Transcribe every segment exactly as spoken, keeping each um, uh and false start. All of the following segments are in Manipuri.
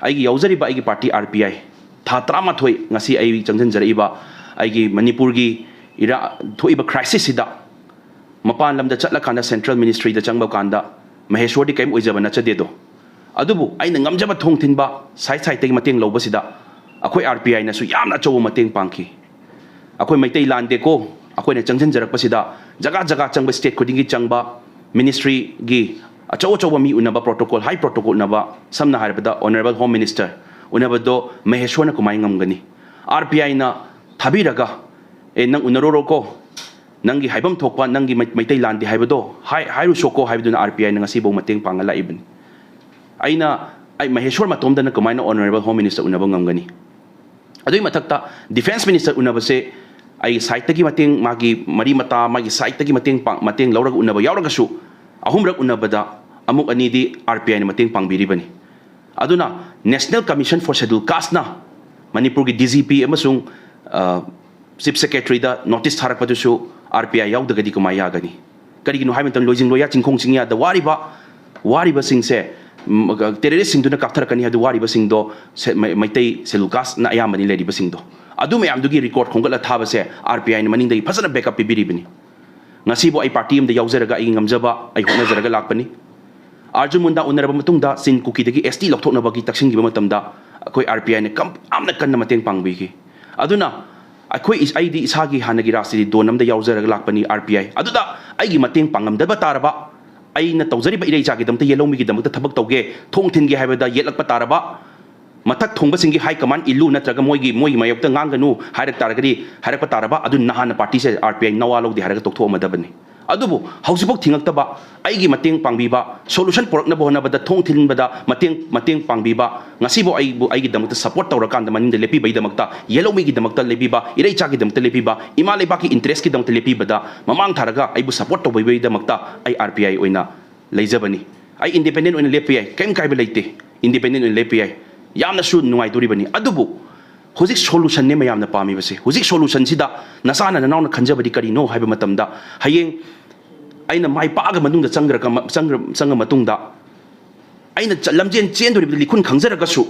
ꯑꯩꯒꯤ ꯌꯥꯎꯖꯔꯤꯕ ꯑꯩꯒꯤ ꯄꯥꯔꯇꯤ ꯑꯥꯔ ꯄꯤ ꯑꯥꯏ, ꯊꯥ ꯇꯔꯥꯃꯥꯊꯣꯏ ꯉꯁꯤ ꯑꯩ ꯆꯪꯁꯤꯟꯖꯔꯛꯏꯕ ꯑꯩꯒꯤ ꯃꯅꯤꯄꯨꯔꯒꯤ ꯏꯔꯥ ꯊꯣꯛꯏꯕ ꯀ꯭ꯔꯥꯏꯁꯤꯁꯁꯤꯗ, ꯃꯄꯥꯟ ꯂꯝꯗ ꯆꯠꯂꯀꯥꯟꯗ ꯁꯦꯟꯇ꯭ꯔꯦꯜ ꯃꯤꯅꯤꯁꯇ꯭ꯔꯤꯗ ꯆꯪꯕ ꯀꯥꯟꯗ ꯃꯍꯦꯁꯣꯔꯗꯤ ꯀꯔꯤꯝ ꯑꯣꯏꯖꯕ ꯅꯠꯆꯗꯦꯗꯣ꯫ ꯑꯗꯨꯕꯨ ꯑꯩꯅ ꯉꯝꯖꯕ ꯊꯣꯡ ꯊꯤꯟꯕ, ꯁꯥꯏꯠ ꯁꯥꯏꯠꯇꯒꯤ ꯃꯇꯦꯡ ꯂꯧꯕꯁꯤꯗ ꯑꯩꯈꯣꯏ ꯑꯥꯔ ꯄꯤ ꯑꯥꯏꯅꯁꯨ ꯌꯥꯝꯅ ꯑꯆꯧꯕ ꯃꯇꯦꯡ ꯄꯥꯡꯈꯤ꯫ ꯑꯩꯈꯣꯏ ꯃꯩꯇꯩ ꯂꯥꯟꯗꯦꯀꯣ, ꯑꯩꯈꯣꯏꯅ ꯆꯪꯁꯤꯟꯖꯔꯛꯄꯁꯤꯗ ꯖꯒꯥ ꯖꯒꯥ ꯆꯪꯕ, ꯁ꯭ꯇꯦꯠ ꯈꯨꯗꯤꯡꯒꯤ ꯆꯪꯕ, ꯃꯤꯅꯤꯁꯇ꯭ꯔꯤꯒꯤ ꯑꯆꯧ ꯑꯆꯧꯕ ꯃꯤ ꯎꯅꯕ, ꯄ꯭ꯔꯣꯇꯣꯀꯣꯜ, ꯍꯥꯏ ꯄ꯭ꯔꯣꯇꯣꯀꯣꯜ ꯎꯅꯕ, ꯁꯝꯅ ꯍꯥꯏꯔꯕꯗ ꯑꯣꯅꯔꯦꯕꯜ ꯍꯣꯝ ꯃꯤꯅꯤꯁꯇꯔ ꯎꯅꯕꯗꯣ ꯃꯍꯦꯁꯣꯔꯅ ꯀꯃꯥꯏꯅ ꯉꯝꯒꯅꯤ? ꯑꯥꯔ ꯄꯤ ꯑꯥꯏꯅ ꯊꯥꯕꯤꯔꯒ, "ꯑꯦ, ꯅꯪ ꯎꯅꯔꯨꯔꯣꯀꯣ, ꯅꯪꯒꯤ ꯍꯥꯏꯐꯝ ꯊꯣꯛꯄ ꯅꯪꯒꯤ ꯃꯩ-, ꯃꯩꯇꯩ ꯂꯥꯟꯗꯦ ꯍꯥꯏꯕꯗꯣ ꯍꯥꯏ-, ꯍꯥꯏꯔꯨꯁꯣꯀꯣ" ꯍꯥꯏꯕꯗꯨꯅ ꯑꯥꯔ ꯄꯤ ꯑꯥꯏꯅ ꯉꯁꯤꯐꯥꯎ ꯃꯇꯦꯡ ꯄꯥꯡꯉ ꯂꯥꯛꯏꯕꯅꯤ꯫ ꯑꯩꯅ, ꯑꯩ ꯃꯍꯦꯁꯣꯔ ꯃꯇꯣꯝꯗꯅ ꯀꯃꯥꯏꯅ ꯑꯣꯅꯔꯦꯕꯜ ꯍꯣꯝ ꯃꯤꯅꯤꯁꯇꯔ ꯎꯅꯕ ꯉꯝꯒꯅꯤ? ꯑꯗꯨꯒꯤ ꯃꯊꯛꯇ ꯗꯤꯐꯦꯟꯁ ꯃꯤꯅꯤꯁꯇꯔ ꯎꯅꯕꯁꯦ ꯑꯩꯒꯤ ꯁꯥꯏꯠꯇꯒꯤ ꯃꯇꯦꯡ, ꯃꯥꯒꯤ ꯃꯔꯤ ꯃꯇꯥ, ꯃꯥꯒꯤ ꯁꯥꯏꯠꯇꯒꯤ ꯃꯇꯦꯡ ꯄꯥꯡ-, ꯃꯇꯦꯡ ꯂꯧꯔꯒ ꯎꯅꯕ ꯌꯥꯎꯔꯒꯁꯨ, ꯑꯍꯨꯝꯔꯛ ꯎꯅꯕꯗ ꯑꯃꯨꯛ ꯑꯅꯤꯗꯤ ꯑꯥꯔ ꯄꯤ ꯑꯥꯏꯅ ꯃꯇꯦꯡ ꯄꯥꯡꯕꯤꯔꯤꯕꯅꯤ꯫ ꯑꯗꯨꯅ National Commission for Scheduled Casteꯅ ꯃꯅꯤꯄꯨꯔꯒꯤ ꯗꯤ ꯖꯤ ꯄꯤ ꯑꯃꯁꯨꯡ, ꯑ, ꯆꯤꯐ ꯁꯦꯀ꯭ꯔꯦꯇꯔꯤꯗ ꯅꯣꯇꯤꯁ ꯊꯥꯔꯛꯄꯗꯨꯁꯨ ꯑꯥꯔ ꯄꯤ ꯑꯥꯏ ꯌꯥꯎꯗ꯭ꯔꯒꯗꯤ ꯀꯃꯥꯏ ꯌꯥꯒꯅꯤ? ꯀꯔꯤꯒꯤꯅꯣ ꯍꯥꯏꯕ ꯃꯇꯝꯗ ꯂꯣꯏꯖꯤꯡ ꯂꯣꯌꯥ ꯆꯤꯡꯈꯣꯡ ꯆꯤꯡꯌꯥꯗ ꯋꯥꯔꯤꯕ, ꯋꯥꯔꯤꯕꯁꯤꯡꯁꯦ, ꯎꯝ, ꯇꯦꯔꯣꯔꯤꯁꯁꯤꯡꯗꯨꯅ ꯀꯥꯞꯊꯔꯛꯀꯅꯤ ꯍꯥꯏꯕꯗꯨ ꯋꯥꯔꯤꯕꯁꯤꯡꯗꯣ ꯁꯦ-, ꯃꯩ-, ꯃꯩꯇꯩ ꯁꯦꯗꯨꯜ ꯀꯥꯁꯅ ꯑꯌꯥꯝꯕꯅꯤ ꯂꯩꯔꯤꯕꯁꯤꯡꯗꯣ꯫ ꯑꯗꯨ ꯃꯌꯥꯝꯗꯨꯒꯤ ꯔꯦꯀꯣꯔꯗ ꯈꯣꯝꯒꯠꯂ ꯊꯥꯕꯁꯦ ꯑꯥꯔ ꯄꯤ ꯑꯥꯏꯅ ꯃꯅꯤꯡꯗꯒꯤ ꯐꯖꯅ ꯕꯦꯛꯑꯞ ꯄꯤꯕꯤꯔꯤꯕꯅꯤ꯫ ꯉꯁꯤꯕꯨ ꯑꯩ ꯄꯥꯔꯇꯤ ꯑꯃꯗ ꯌꯥꯎꯖꯔꯒ ꯑꯩꯒꯤ ꯉꯝꯖꯕ ꯑꯩ ꯍꯣꯠꯅꯖꯔꯒ ꯂꯥꯛꯄꯅꯤ꯫ ꯑꯥꯔꯖꯨꯟ ꯃꯨꯟꯗꯥ ꯎꯅꯔꯕ ꯃꯇꯨꯡꯗ ꯆꯤꯟ ꯀꯨꯀꯤꯗꯒꯤ ꯑꯦꯁ ꯇꯤ ꯂꯧꯊꯣꯛꯅꯕꯒꯤ ꯇꯛꯁꯤꯟꯈꯤꯕ ꯃꯇꯝꯗ ꯑꯩꯈꯣꯏ ꯑꯥꯔ ꯄꯤ ꯑꯥꯏꯅ ꯀꯝ-, ꯌꯥꯝꯅ ꯀꯟꯅ ꯃꯇꯦꯡ ꯄꯥꯡꯕꯤꯈꯤ꯫ ꯑꯗꯨꯅ ꯑꯩꯈꯣꯏ ꯏꯁ-, ꯑꯩꯗꯤ ꯏꯁꯥꯒꯤ ꯍꯥꯟꯅꯒꯤ ꯔꯥꯖꯅꯤꯇꯤ ꯗꯣꯟ ꯑꯃꯗ ꯌꯥꯎꯖꯔꯒ ꯂꯥꯛꯄꯅꯤ, ꯑꯥꯔ ꯄꯤ ꯑꯥꯏ꯫ ꯑꯗꯨꯗ ꯑꯩꯒꯤ ꯃꯇꯦꯡ ꯄꯥꯡꯉꯝꯗꯕ ꯇꯥꯔꯕ, ꯑꯩꯅ ꯇꯧꯖꯔꯤꯕ ꯏꯔꯩꯆꯥꯒꯤꯗꯃꯛꯇ, ꯌꯦꯜꯍꯧꯃꯤꯒꯤꯗꯃꯛꯇ ꯊꯕꯛ ꯇꯧꯒꯦ, ꯊꯣꯡ ꯊꯤꯟꯒꯦ ꯍꯥꯏꯕꯗ ꯌꯦꯠꯂꯛꯄ ꯇꯥꯔꯕ, ꯃꯊꯛ ꯊꯣꯡꯕꯁꯤꯡꯒꯤ ꯍꯥꯏ ꯀꯃꯥꯟ ꯏꯜꯂꯨ ꯅꯠꯇ꯭ꯔꯒ ꯃꯣꯏꯒꯤ, ꯃꯣꯏꯒꯤ ꯃꯥꯌꯣꯛꯇ ꯉꯥꯡꯒꯅꯨ ꯍꯥꯏꯔꯛ ꯇꯥꯔꯒꯗꯤ, ꯍꯥꯏꯔꯛꯄ ꯇꯥꯔꯕ, ꯑꯗꯨ ꯅꯍꯥꯟꯅ ꯄꯥꯔꯇꯤꯁꯦ ꯑꯥꯔ ꯄꯤ ꯑꯥꯏ ꯅꯋꯥ ꯂꯧꯗꯦ ꯍꯥꯏꯔꯒ ꯇꯣꯛꯊꯣꯛꯑꯝꯃꯗꯕꯅꯤ꯫ ꯑꯗꯨꯕꯨ ꯍꯧꯖꯤꯛꯐꯥꯎ ꯊꯤꯡꯉꯛꯇꯕ, ꯑꯩꯒꯤ ꯃꯇꯦꯡ ꯄꯥꯡꯕꯤꯕ, ꯁꯣꯂꯨꯁꯟ ꯄꯨꯔꯛꯅꯕ ꯍꯣꯠꯅꯕꯗ ꯊꯣꯡ ꯊꯤꯟꯕꯗ ꯃꯇꯦꯡ, ꯃꯇꯦꯡ ꯄꯥꯡꯕꯤꯕ, ꯉꯁꯤꯕꯨ ꯑꯩꯕꯨ ꯑꯩꯒꯤꯗꯃꯛꯇ ꯁꯄꯣꯔꯠ ꯇꯧꯔꯀꯥꯟꯗ ꯃꯅꯤꯡꯗ ꯂꯦꯞꯄꯤꯕꯒꯤꯗꯃꯛꯇ, ꯌꯦꯜꯍꯧꯃꯤꯒꯤꯗꯃꯛꯇ ꯂꯦꯞꯄꯤꯕ, ꯏꯔꯩꯆꯥꯒꯤꯗꯃꯛꯇ ꯂꯦꯞꯄꯤꯕ, ꯏꯃꯥ ꯂꯩꯕꯥꯛꯀꯤ ꯏꯟꯇꯔꯦꯁꯀꯤꯗꯃꯛꯇ ꯂꯦꯞꯄꯤꯕꯗ ꯃꯃꯥꯡ ꯊꯥꯔꯒ ꯑꯩꯕꯨ ꯁꯄꯣꯔꯠ ꯇꯧꯕꯤꯕꯒꯤꯗꯃꯛꯇ ꯑꯩ ꯑꯥꯔ ꯄꯤ ꯑꯥꯏ ꯑꯣꯏꯅ ꯂꯩꯖꯕꯅꯤ꯫ ꯑꯩ ꯏꯟꯗꯤꯄꯦꯟꯗꯦꯟ ꯑꯣꯏꯅ ꯂꯦꯞꯄ ꯌꯥꯏ, ꯀꯔꯤꯝ ꯀꯥꯏꯕ ꯂꯩꯇꯦ꯫ ꯏꯟꯗꯤꯄꯦꯟꯗꯦꯟ ꯑꯣꯏꯅ ꯂꯦꯞꯄ ꯌꯥꯏ, ꯌꯥꯝꯅꯁꯨ ꯅꯨꯡꯉꯥꯏꯗꯣꯔꯤꯕꯅꯤ꯫ ꯑꯗꯨꯕꯨ ꯍꯧꯖꯤꯛ ꯁꯣꯂꯨꯁꯟꯅꯦ ꯃꯌꯥꯝꯅ ꯄꯥꯝꯃꯤꯕꯁꯦ꯫ ꯍꯧꯖꯤꯛ ꯁꯣꯂꯨꯁꯟꯁꯤꯗ ꯅꯆꯥꯅ ꯅꯅꯥꯎꯅ ꯈꯟꯖꯕꯗꯤ ꯀꯔꯤꯅꯣ ꯍꯥꯏꯕ ꯃꯇꯝꯗ, ꯍꯌꯦꯡ ꯑꯩꯅ ꯃꯥꯏ ꯄꯥꯛꯑꯒ ꯃꯅꯨꯡꯗ ꯆꯪꯈ꯭ꯔꯒ, ꯆꯪꯈ꯭ꯔ-, ꯆꯪꯉ ꯃꯇꯨꯡꯗ ꯑꯩꯅ ꯆ-, ꯂꯝꯖꯦꯟ ꯆꯦꯟꯗꯣꯔꯤꯕꯗꯨ ꯂꯤꯈꯨꯟ ꯈꯪꯖꯔꯒꯁꯨ,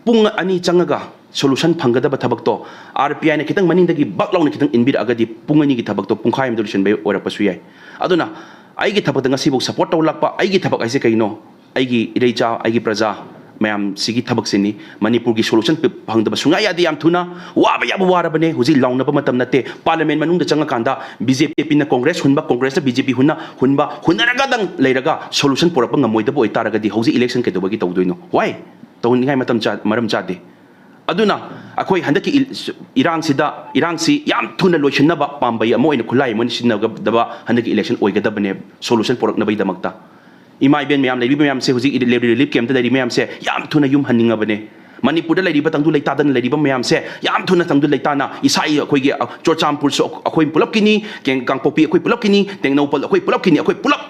ꯄꯨꯡ ꯑꯅꯤ ꯆꯪꯉꯒ solution ꯐꯪꯒꯗꯕ ꯊꯕꯛꯇꯣ, RPIꯅ ꯈꯤꯇꯪ ꯃꯅꯤꯡꯗꯒꯤ ꯕꯛ ꯂꯥꯎꯅ ꯈꯤꯇꯪ ꯏꯟꯕꯤꯔꯛꯑꯒꯗꯤ, ꯄꯨꯡ ꯑꯅꯤꯒꯤ ꯊꯕꯛꯇꯣ ꯄꯨꯡꯈꯥꯏ ꯑꯃꯗ ꯂꯣꯏꯁꯤꯟꯕ ꯑꯣꯏꯔꯛꯄꯁꯨ ꯌꯥꯏ꯫ ꯑꯗꯨꯅ ꯑꯩꯒꯤ ꯊꯕꯛꯇ ꯉꯁꯤꯐꯥꯎ support ꯇꯧꯔꯛꯄ, ꯑꯩꯒꯤ ꯊꯕꯛ ꯍꯥꯏꯁꯦ ꯀꯩꯅꯣ? ꯑꯩꯒꯤ ꯏꯔꯩꯆꯥ, ꯑꯩꯒꯤ ꯄ꯭ꯔꯖꯥ ꯃꯌꯥꯝꯁꯤꯒꯤ ꯊꯕꯛꯁꯤꯅꯤ꯫ ꯃꯅꯤꯄꯨꯔꯒꯤ solution ꯄꯤ-, ꯐꯪꯗꯕ ꯁꯨꯡꯌꯥ ꯌꯥꯗꯦ꯫ ꯌꯥꯝ ꯊꯨꯅ, ꯋꯥꯕ ꯌꯥꯕ ꯋꯥꯔꯕꯅꯦ꯫ ꯍꯧꯖꯤꯛ ꯂꯥꯎꯅꯕ ꯃꯇꯝ ꯅꯠꯇꯦ꯫ Parliament ꯃꯅꯨꯡꯗ ꯆꯪꯉꯀꯥꯟꯗ BJPꯅ Congress ꯍꯨꯟꯕ, Congressꯅ BJP ꯍꯨꯟꯅ, ꯍꯨꯟꯕ, ꯍꯨꯟꯅꯔꯒꯗꯪ ꯂꯩꯔꯒ solution ꯄꯨꯔꯛꯄ ꯉꯝꯃꯣꯏꯗꯕ ꯑꯣꯏꯇꯥꯔꯒꯗꯤ ꯍꯧꯖꯤꯛ election ꯀꯩꯗꯧꯕꯒꯤ ꯇꯧꯗꯣꯏꯅꯣ? Why? ꯇꯧꯍꯟꯅꯤꯡꯉꯥꯏ ꯃꯇꯝ ꯆꯥ-, ꯃꯔꯝ ꯆꯥꯗꯦ꯫ ꯑꯗꯨꯅ ꯑꯩꯈꯣꯏ ꯍꯟꯗꯛꯀꯤ ꯏ-, ꯏꯔꯥꯡꯁꯤꯗ, ꯏꯔꯥꯡꯁꯤ ꯌꯥꯝ ꯊꯨꯅ ꯂꯣꯏꯁꯤꯟꯅꯕ ꯄꯥꯝꯕꯩ ꯑꯃ ꯑꯣꯏꯅ, ꯈꯨꯠꯂꯥꯏ ꯑꯃ ꯑꯣꯏꯅ ꯁꯤꯖꯤꯟꯅꯒꯗꯕ ꯍꯟꯗꯛꯀꯤ election ꯑꯣꯏꯒꯗꯕꯅꯦ, solution ꯄꯨꯔꯛꯅꯕꯒꯤꯗꯃꯛꯇ꯫ ꯏꯃꯥ ꯏꯕꯦꯟ ꯃꯌꯥꯝ ꯂꯩꯔꯤꯕ ꯃꯌꯥꯝꯁꯦ, ꯍꯧꯖꯤꯛ ꯏ-, relief campꯇ ꯂꯩꯔꯤꯕ ꯃꯌꯥꯝꯁꯦ ꯌꯥꯝ ꯊꯨꯅ ꯌꯨꯝ ꯍꯟꯅꯤꯡꯉꯕꯅꯦ꯫ ꯃꯅꯤꯄꯨꯔꯗ ꯂꯩꯔꯤꯕ ꯇꯪꯗꯨ ꯂꯩꯇꯥꯗꯅ ꯂꯩꯔꯤꯕ ꯃꯌꯥꯝꯁꯦ ꯌꯥꯝ ꯊꯨꯅ ꯇꯪꯗꯨ ꯂꯩꯇꯥꯅ ꯏꯁꯥ ꯏ-, ꯑꯩꯈꯣꯏꯒꯤ, ꯑ, ꯆꯨꯔꯆꯥꯟꯄꯨꯔꯁꯨ ꯑꯩꯈꯣꯏ ꯄꯨꯂꯞꯀꯤꯅꯤ, ꯀꯦꯡ-, ꯀꯥꯡꯄꯣꯛꯄꯤ ꯑꯩꯈꯣꯏ ꯄꯨꯂꯞꯀꯤꯅꯤ, ꯇꯦꯡꯅꯧꯄꯜ ꯑꯩꯈꯣꯏ ꯄꯨꯂꯞꯀꯤꯅꯤ, ꯑꯩꯈꯣꯏ ꯄꯨꯂꯞ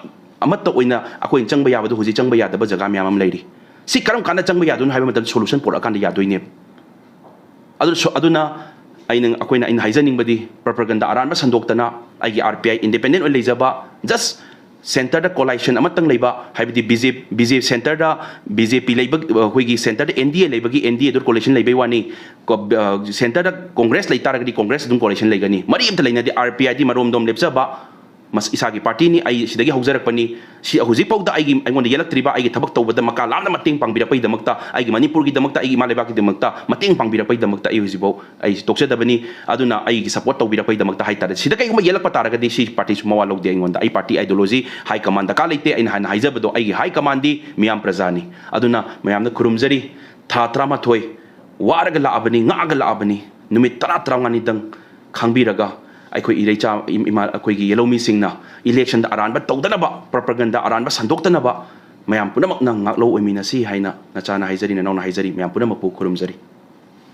ꯑꯃꯠꯇ ꯑꯣꯏꯅ ꯑꯩꯈꯣꯏꯅ ꯆꯪꯕ ꯌꯥꯕꯗꯣ ꯍꯧꯖꯤꯛ ꯆꯪꯕ ꯌꯥꯗꯕ ꯖꯒꯥ ꯃꯌꯥꯝ ꯑꯃ ꯂꯩꯔꯤ꯫ ꯁꯤ ꯀꯔꯝ ꯀꯥꯟꯗ ꯆꯪꯕ ꯌꯥꯗꯣꯏꯅꯣ ꯍꯥꯏꯕ ꯃꯇꯝꯗ solution ꯄꯨꯔꯛꯑꯀꯥꯟꯗ ꯌꯥꯗꯣꯏꯅꯦꯕ꯫ ꯑꯗꯨ ꯁꯣ-, ꯑꯗꯨꯅ ꯑꯩꯅ, ꯑꯩꯈꯣꯏꯅ, ꯑꯩꯅ ꯍꯥꯏꯖꯅꯤꯡꯕꯗꯤ, propaganda ꯑꯔꯥꯟꯕ ꯁꯟꯗꯣꯛꯇꯅ ꯑꯩꯒꯤ RPI independent ꯑꯣꯏꯅ ꯂꯩꯖꯕ, just centreꯗ coalition ꯑꯃꯇꯪ ꯂꯩꯕ, ꯍꯥꯏꯕꯗꯤ BJP, BJP centreꯗ BJP ꯂꯩꯕ, ꯑꯩꯈꯣꯏꯒꯤ centreꯗ NDA ꯂꯩꯕꯒꯤ NDAꯗꯨ coalition ꯂꯩꯕꯩ ꯋꯥꯅꯤ꯫ ꯀꯣ-, ꯑ, centreꯗ Congress ꯂꯩ ꯇꯥꯔꯒꯗꯤ Congress ꯑꯗꯨꯝ coalition ꯂꯩꯒꯅꯤ꯫ ꯃꯔꯤ ꯑꯝꯇ ꯂꯩꯅꯗꯦ꯫ RPIꯗꯤ ꯃꯔꯣꯝꯗꯣꯝ ꯂꯦꯞꯆꯕ, ꯃꯁ-, ꯏꯁꯥꯒꯤ partyꯅꯤ, ꯑꯩ ꯁꯤꯗꯒꯤ ꯍꯧꯖꯔꯛꯄꯅꯤ, ꯁꯤ ꯍꯧꯖꯤꯛꯐꯥꯎꯗ ꯑꯩꯒꯤ, ꯑꯩꯉꯣꯟꯗ ꯌꯦꯜꯂꯛꯇ꯭ꯔꯤꯕ, ꯑꯩꯒꯤ ꯊꯕꯛ ꯇꯧꯕꯗ ꯃꯀꯥ ꯂꯥꯝꯅ ꯃꯇꯦꯡ ꯄꯥꯡꯕꯤꯔꯛꯄꯒꯤꯗꯃꯛꯇ, ꯑꯩꯒꯤ ꯃꯅꯤꯄꯨꯔꯒꯤꯗꯃꯛꯇ, ꯑꯩꯒꯤ ꯏꯃꯥ ꯂꯩꯕꯥꯛꯀꯤꯗꯃꯛꯇ ꯃꯇꯦꯡ ꯄꯥꯡꯕꯤꯔꯛꯄꯒꯤꯗꯃꯛꯇ ꯑꯩ ꯍꯧꯖꯤꯛꯐꯥꯎ ꯑꯩ ꯇꯣꯛꯆꯗꯕꯅꯤ꯫ ꯑꯗꯨꯅ ꯑꯩꯒꯤ support ꯇꯧꯕꯤꯔꯛꯄꯒꯤꯗꯃꯛꯇ ꯍꯥꯏꯇꯥꯔꯦ꯫ ꯁꯤꯗ ꯀꯩꯒꯨꯝꯕ ꯌꯦꯜꯂꯛꯄ ꯇꯥꯔꯒꯗꯤ ꯁꯤ partyꯁꯨ ꯃꯋꯥ ꯂꯧꯗꯦ ꯑꯩꯉꯣꯟꯗ꯫ ꯑꯩ party ideology, high command ꯗꯔꯀꯥꯔ ꯂꯩꯇꯦ꯫ ꯑꯩꯅ ꯍꯥꯟꯅ ꯍꯥꯏꯖꯕꯗꯣ, ꯑꯩꯒꯤ high commandꯗꯤ ꯃꯤꯌꯥꯝ ꯄ꯭ꯔꯖꯥꯅꯤ꯫ ꯑꯗꯨꯅ ꯃꯌꯥꯝꯗ ꯈꯨꯔꯨꯝꯖꯔꯤ꯫ ꯊꯥ ꯇꯔꯥꯃꯥꯊꯣꯏ ꯋꯥꯔꯒ ꯂꯥꯛꯑꯕꯅꯤ, ꯉꯥꯛꯑꯒ ꯂꯥꯛꯑꯕꯅꯤ꯫ ꯅꯨꯃꯤꯠ ꯇꯔꯥ, ꯇꯔꯥꯃꯉꯥꯅꯤꯗꯪ ꯈꯥꯡꯕꯤꯔꯒ ꯑꯩꯈꯣꯏ ꯏꯔꯩꯆꯥ ꯏꯝ-, ꯏꯃꯥ, ꯑꯩꯈꯣꯏꯒꯤ ꯌꯦꯜꯍꯧꯃꯤꯁꯤꯡꯅ electionꯗ ꯑꯔꯥꯟꯕ ꯇꯧꯗꯅꯕ, propaganda ꯑꯔꯥꯟꯕ ꯁꯟꯗꯣꯛꯇꯅꯕ ꯃꯌꯥꯝ ꯄꯨꯝꯅꯃꯛꯅ ꯉꯥꯛꯂꯧ ꯑꯣꯏꯃꯤꯟꯅꯁꯤ ꯍꯥꯏꯅ ꯅꯆꯥꯅ ꯍꯥꯏꯖꯔꯤ, ꯅꯅꯥꯎꯅ ꯍꯥꯏꯖꯔꯤ, ꯃꯌꯥꯝ ꯄꯨꯝꯅꯃꯛꯄꯨ ꯈꯨꯔꯨꯝꯖꯔꯤ꯫